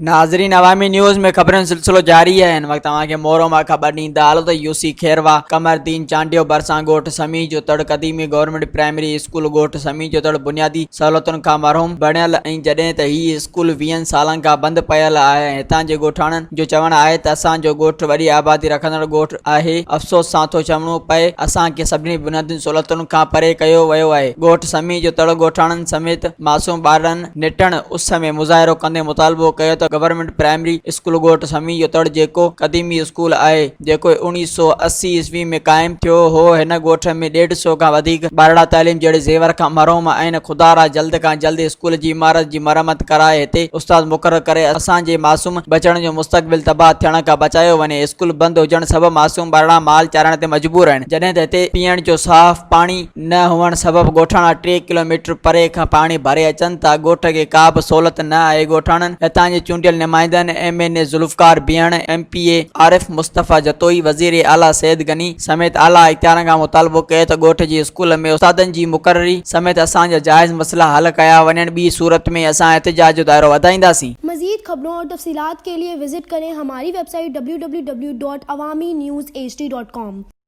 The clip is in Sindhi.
ناظرين عوامي نيوز ۾ خبرن جو سلسلو جاري آهي هن وقت اوهان کي مورو مان خبر ڏيندا هلو ته يوسي کيروا قمر الدين چانڊيو ڀرسان ڳوٺ سمي جو تڙ قديمي گورنمينٽ پرائمري اسڪول ڳوٺ سمي جو تڙ بنيادي سهولتن کان محروم بڻيل ۽ جڏهن ته هي اسڪول ويهن سالن کان بند پيل آهي ۽ هتان جي ڳوٺاڻن جو چوڻ آهي ته اسان جو ڳوٺ وڏي آبادي رکندڙ ڳوٺ آهي افسوس سان ٿو چوڻو پئي اسان کي سڀني بنيادي سهولتن کان پري ڪيو ويو آهي ڳوٺ سمي جو تڙ ڳوٺاڻن سميت معصوم ٻارڙن نٽهڻ اس ۾ مظاهرو ڪندي مطالبو ڪيو ته گورنمينٽ پرائمري اسڪول ڳوٺ سمي جو تڙ جيڪو قديمي اسڪول آهي جيڪو 1980 عيسوي ۾ قائم ٿيو هو هن ڳوٺ ۾ ڏيڍ سئو کان وڌيڪ ٻارڙا تعليم جهڙي زيور کان محروم آهن خدارا جلد کان جلد اسڪول جي عمارت جي مرمت ڪرائي هتي استاد مقرر ڪري اسان جي معصوم ٻچڙن جو مستقبل تباهه ٿيڻ کان بچايو وڃي اسڪول بند هجڻ سبب معصوم ٻارڙا مال چارڻ تي مجبور آهن جڏهن ته هتي پيئڻ جو صاف پاڻي نه هئڻ سبب ڳوٺاڻا ٽي ڪلوميٽر پري کان پاڻي ڀري اچن ٿا، ڳوٺ کي ڪا به سهولت نه آهي، ڳوٺاڻن هتان جي چونڊيل نمائندن M N A Zulfiqar Behan, M P A Arif Mustafa Jatoi, وزير اعليٰ سيد غني سميت اعليٰ اختيارن کان مطالبو ڪيو ته ڳوٺ جي اسڪول ۾ استادن جي مقرري سميت اسان جا جائز مسئلا حل ڪيا وڃن ٻي صورت ۾ اسان احتجاج جو دائرو وڌائينداسين. مزيد خبرون اور تفصيلات کے لئے وزٽ ڪرين ھماري web site www.awamiNewsHD.com.